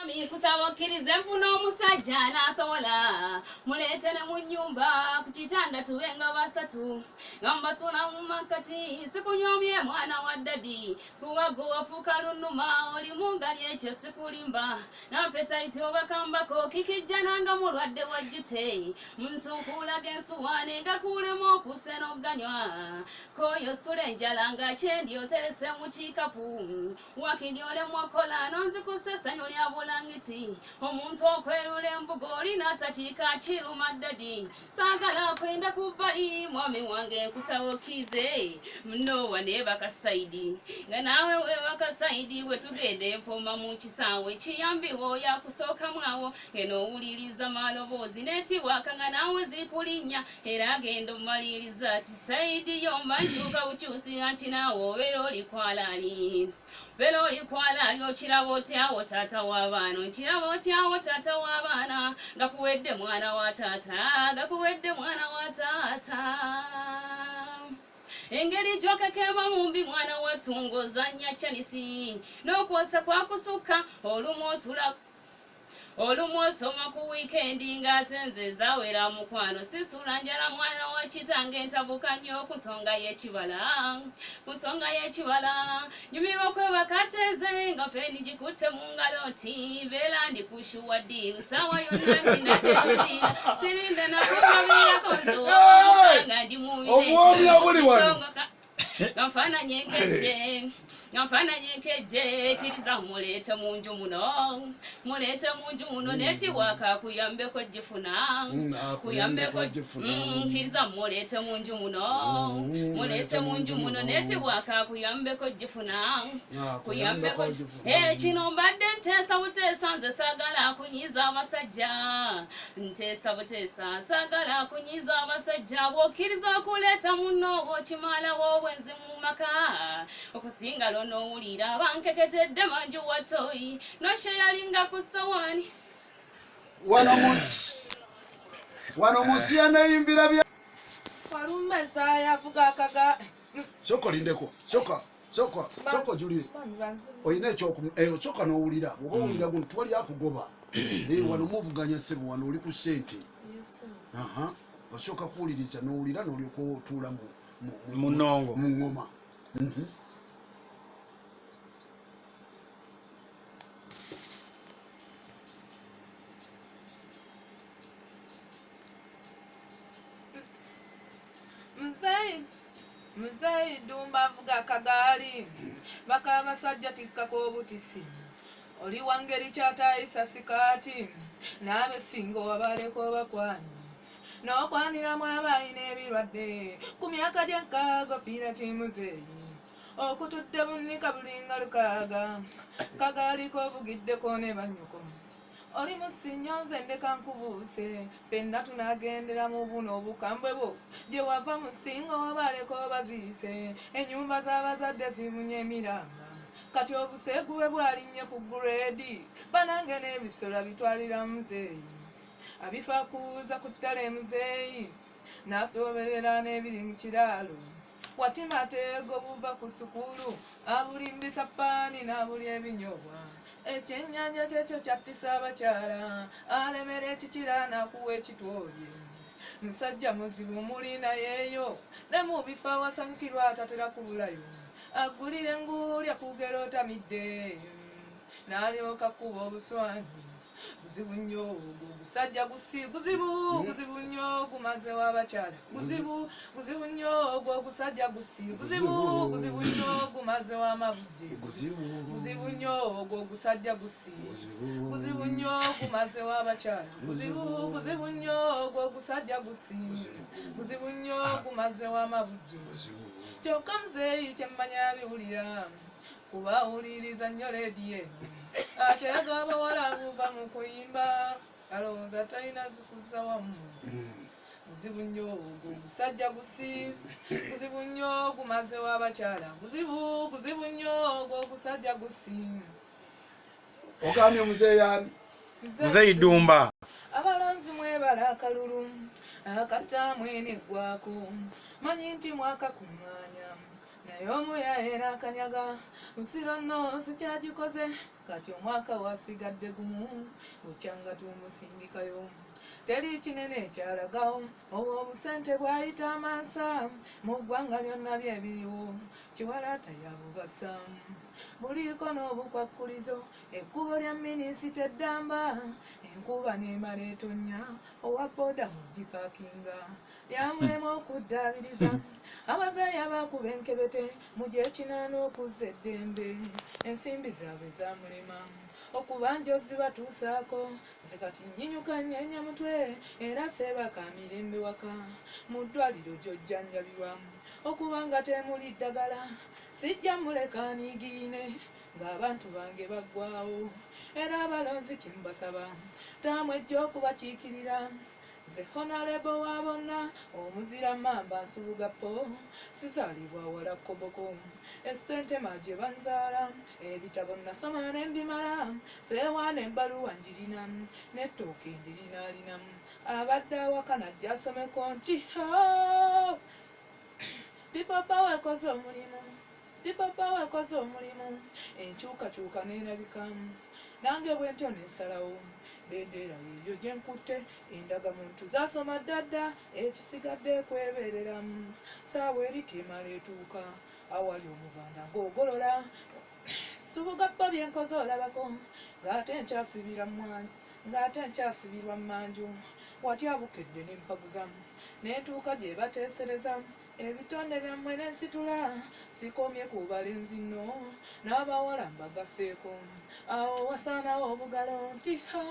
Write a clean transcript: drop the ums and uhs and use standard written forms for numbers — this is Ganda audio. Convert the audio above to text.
Mwami kusaba okkirize nfuna omusajja n'asobola muleete ne mu nnyumba ku kitanda tube nga basatu nga mbasula mu makkati sikunyoomye mwana wa ddadi kuba gwe wafuuka lunuma oli mu ngali ekyo sikulimba nampetaiti obakambako kikijjana nga mulwadde wa jjute muntu nkuulaga ensuwaane nga kuulemu okuuse n'oganywa koyo sula enjala nga kyendi oterese mu kikapu wakiri olemwa kola nonzikusa essanyu lya bulangiti omuntu okwerula embugo olina takiika kiruma ddadi saagala kwenda ku bbali mwami wange nkusaba okkirize munowa neebaka sayidi nga naawe weebaka sayidi bwe tugenda empoma mu kisaawe kiyambiwo yakusookamu awo ngeno owuliriza maloboozi netiwaaka nga naawe zikulinnya era agenda omumaliriza ati sayidi yomba nkyuka bukyusi anti naawe obeera oli kwalaali beera oli kwalaali okiraba otyawo taata w'abaana okiraba otyawo taata w'abaana gakuwedde mwana wa taata gakuwedde mwana wa taata engeri gyokekema mumbi mwana wattu ng'ozannya canisi n'okwosa kwakusukka olumu osula olumu osoma ku wiikendi ng'ate nze zawera mukwano sisula njala mwana wa kitange ntabuka nnyo ku nsonga y'ekibala ku nsonga y'ekibala nyumirwa okwebaka teze nga feeni gikutte mu ngalo nti beera ndi kushuwa ddiiru saawa yonna nti nateeira sirinda nakubabiirako nze nga ndi mu Obwomi obuli wano. Nga nfaananye enkejje nga nfaananye enkejje kiriza muleete mu nju muno muleete mu nju muno netiwaaka akuyambeko gifuna akuyambeko gifuna. Kiriza muleete mu nju muno muleete mu nju muno netiwaaka akuyambeko gifuna Akuyambeko gifuna. Kino mbadde nteesa buteesa nze saagala kunyiiza abasajja nteesa buteesa saagala kunyiiza abasajja bw'okkiriza okuleeta munno oba okimalawo obwenzi mu maka okusinga lw'onoowulira bankeketedde manju wa toyi noshe yalinga ku ssowaani Wano mu nsi wano mu nsi yaneeyimbira bya Walumbe yavuga akaga. Sooka olindeko sooka sooka sooka ojulire olina ekyoku sooka n'owulira bw'oba owulira guno tewali akugoba. Wano muvuganya ssebo wano oli ku ssente. Aha osooka kuwuliriza n'owulira n'olyoka otuula mu Mu nnongo. Mu ŋŋoma. Muzeeyi Muzeeyi Ddumba avuga akagaali baka abasajja tikkako obutisi oli wangeri kyatayisa sikaati n'abesinga owabaleka obakwani n'okwaniramu abalina ebirwadde ku myaka gy'enkaaga ofiira kimuzeeyi okutudde bunnika bulinga lukaaga kagaali k'ovugiddeko ne bannyoko oli musinyo nze ndeka nkubuuse ffenna tunaagendera mu buno obukambwe bwo gye wava musinga obaleka obaziise ennyumba z'abazadde zibunye emiranga kati obuseegu bwe bwalinnye ku gureedi banange n'ebisolo bitwalira muzeeyi abifa kuuza ku ttale muzeeyi n'asooberera n'ebiri mu kiraalo watima ateego buva ku sukulu abulimbisa paani n'abulya ebinyobwa ekyennyanja kyekyo kyattisa abakyala alemera ekikira n'akuwa ekitwolye musajja muzibu muli nayeeyo ne mu bifo awasanyukirwa atatera kubulayo agulira enguulya kugera otamidde n'alyoka kuba obuswanyi buzibu nnyo ogwo gusajja gusi guzibu guzibu nnyo gumazewo abakyala guzibu guzibu nnyo ogwo gusajja gusi guzibu guzibu nnyo gumazewo amabujje guzibu nnyo ogwo gusajja gusi guzibu nnyo gumazewo abakyala guzibu guzibu nnyo ogwo gusajja gusi guzibu nnyo gumazewo amabujje kyokka muzeeyi kyemmanya biwulira kuba awuliriza nnyo leediyo eno ate ag'abawala buva mu kuyimba alowooza talina zikuza wamu buzibu nnyo ogwo gusajja gusi buzibu nnyo gumazewo abakyala buzibu guzibu nnyo ogwo gusajja gusi Ogambye muzeeyi ani? Muzeeyi Ddumba. Abalonzi mwebala akalulu akataamu eneggwako manyi nti mwakakuŋŋaanya naye omuyaye n'akanyaga musiro nno sikyagikoze Kati omwaka wasigadde gumu, bukyanga tumusindikayo. Teri kinene ekyalagawo, obwo obusente bwayita amansa mu ggwanga lyonna byebiriwo, kiwalaata yabubasa. Buliko n'obukwakkulizo, ekkubo lya minisita eddamba, enkuba n'emala etonnya, owa booda mugipaakinga. Lyamulema okuddaabiriza, abazeeyi abakuba enkebete mu gy'ekinaana okuzza eddembe, ensimbi zaabwe zaamulema. Okubanja ozibatuusaako, nze kati nnyinyuka nnyenya mutwe, era seebaka mirembe waka, mu ddwaliro gy'ojjanjabirwa. Okubanga temuli ddagala, sijja muleka niigiine, ng'abantu bange baggwawo, era abalonzi kimbasaba, taamu ejja okubakiikirira. Nze Honorable wa bonna, omuzira mamba nsubuga po, sizaalibwa wala koboko, essente gye banzaala, ebitabo nasoma ne mbimala, seewaana ebbaluwa njirina, n'ettooke ndirinaalina, abadde awaka najja asomeko nti People Power ekoze omulimu, People Power ekoze omulimu, enkyukakyuka n'erabika, nange bwe ntyo nensalawo, bendera yeeyo gye nkutte, endagamuntu zaasoma ddadda, ekisigadde kwebeereramu, saawa eriko emala etuuka, awali omuganda ng'ogolola, subuga bbo bye nkoze olabako, ng'ate nkyasibira mwanyi, ng'ate nkyasibirwa mmanju, watya bukedde ne mpaguza, n'entuuka gye bateesereza, ebitonde byammwe ne nsitula, sikomye ku balenzi nno, n'abawala mbagaseeko, awo wasaanawo obugalo nti ho.